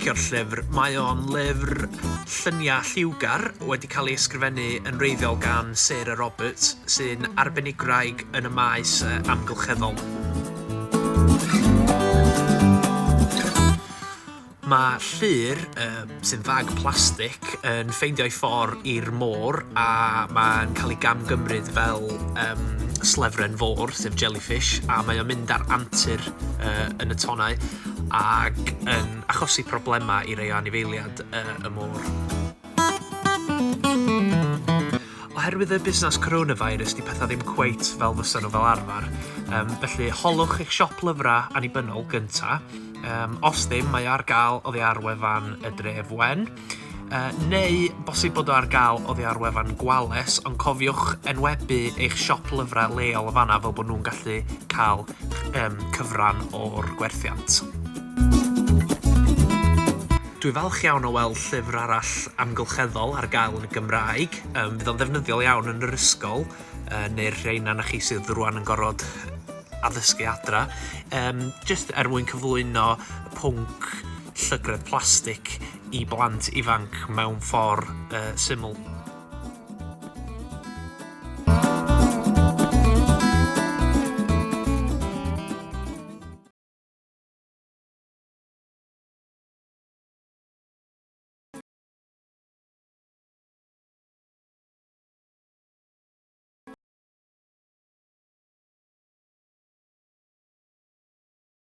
licio'r llyfr. Mae o'n lyfr lluniau lliwgar wedi cael ei ysgrifennu yn wreiddiol gan Sarah Roberts, sy'n arbenigwraig yn y maes amgylcheddol. Mae Llŷr, sy'n fag plastig, yn ffeindio'i ffordd i'r môr a mae'n cael ei gamgymryd fel um, slefren fôr, sef jellyfish, a mae o'n mynd ar antur uh, yn y tonnau ac yn achosi problemau i rei o anifeiliad uh, y môr. Oherwydd y busnes coronavirus, di pethau ddim cweit fel fysa nhw fel arfer. Um, felly, holwch eich siop lyfrau annibynnol gynta. Um, os ddim, mae ar gael oddi ar wefan y Dref Wen. Uh, neu bosib bod o ar gael oddi ar wefan Gwales, ond cofiwch enwebu eich siop lyfrau leol o fanna fel bod nhw'n gallu cael um, cyfran o'r gwerthiant. Dwi falch iawn o weld llyfr arall amgylcheddol ar gael yn y Gymraeg. Um, fydd o'n ddefnyddiol iawn yn yr ysgol, uh, neu'r rheina na chi sydd rwan yn gorfod addysgu adra, um, just er mwyn cyflwyno pwnc llygredd plastig i blant ifanc mewn ffordd uh, syml.